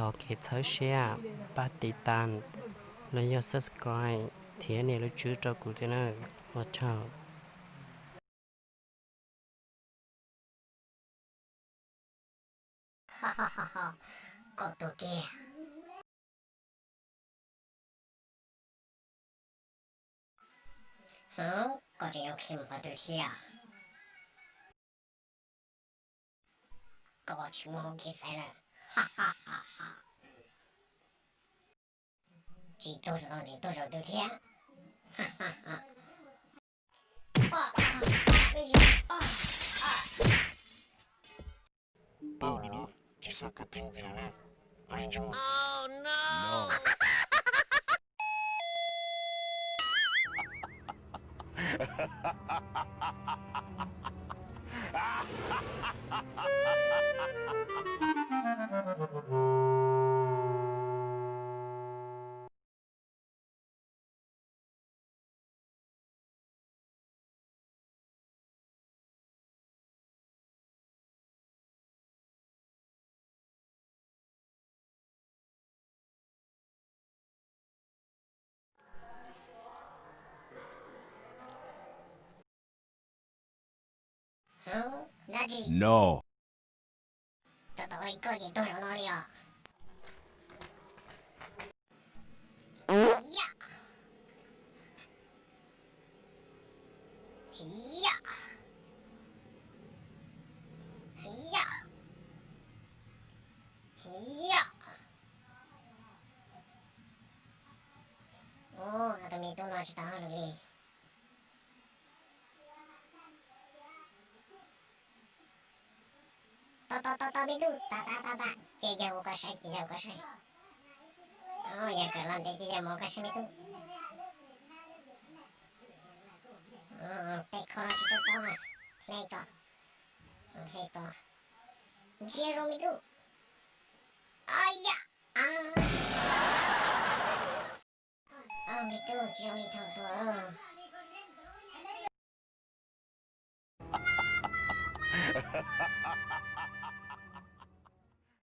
Thov kev txhawb siab, pab tiv tas los yog subscribe thiab nias lub tswb rau kuv thiab na. Ua tsaug. Koj tuag kiag. Koj tseem yuav khi mus qhov twg thiab? Koj tsis muaj hauv kev xaiv lawm. Tsis tuag zaum no nws tuag zaum twg thiab. Paub lawm los tsis xav koj theej ntxiv lawm na. Ua li ntsoog. Dab tsi? No. Tab tom ua koj ces tuag zaum no li os. Ya. Ya. Ya. Ya. Ua, tus me tub no tsis tau hauj lwm li. Tau tau tau tau me tub, tas tas tas tas, ces yawg ua koj saib, ces yawg ua koj saib. Yawg kawm los ntev ces yawg mus ua koj saib me tub. Tej kho no tsis tau tau na, hle tso, hle tso. Ntsia zoo me tub. Aya. Me tub, tsis zoo li thaum hluas lawm.